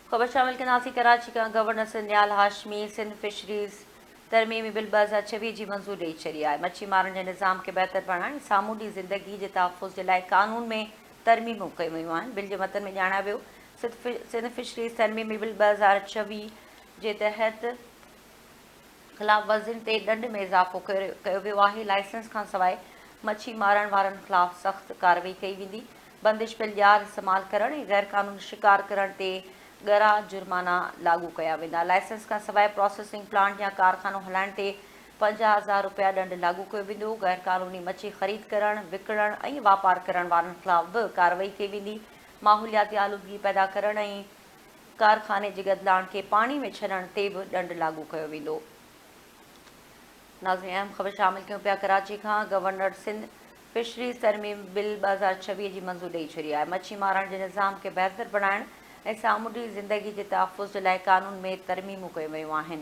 خبر شامل ڪنداسين ڪراچي کان گورنر سنڌ نيال هاشمي سنڌ فشريز ترميمي بل 2026 جي منظوري ڏئي ڇڏي آهي. مڇي مارڻ جي نظام کي بهتر بڻائڻ ۽ سامونڊي زندگي جي تحفظ جي لاء قانون ۾ ترميمون ڪيون ويون آهن. بل جي متن ۾ ڄاڻايو ويو سنڌ فشريز ترميمي بل 2026 جي تحت خلاف ورزين تي ڏنڊ ۾ اضافو ڪيو ويو آهي، لائسنس کانسواء مڇي مارڻ وارن خلاف سخت ڪارروائي ڪئي ويندي، بندش پيل ڄار استعمال ڪرڻ ۽ غيرقانوني شڪار ڪرڻ تي ڳرا جرمانا لاڳو ڪيا ويندا، لائسنس کانسواء پراسيسنگ پلانٽ يا ڪارخانو هلائڻ تي 50,000 رپيا ڏنڊ لاڳو ڪيو ويندو، غيرقانوني مڇي خريد ڪرڻ، وڪڻڻ ۽ واپار ڪرڻ وارن خلاف به ڪارروائي ڪئي ويندي، ماحولياتي آلودگي پيدا ڪرڻ ۽ ڪارخاني جي گدلاڻ کي پاڻي ۾ ڇڏڻ تي به ڏنڊ لاڳو ڪيو ويندو. ناظرين اهم خبر شامل ڪيون پيا ڪراچي کان گورنر سنڌ فشريز ترميم بل 2026 جي منظور ڏئي ڇڏي آهي. مڇي مارڻ جي نظام کي بهتر بڻائڻ ۽ سامونڊي زندگي جي تحفظ جي لاء قانون ۾ ترميمون ڪيون ويون آهن.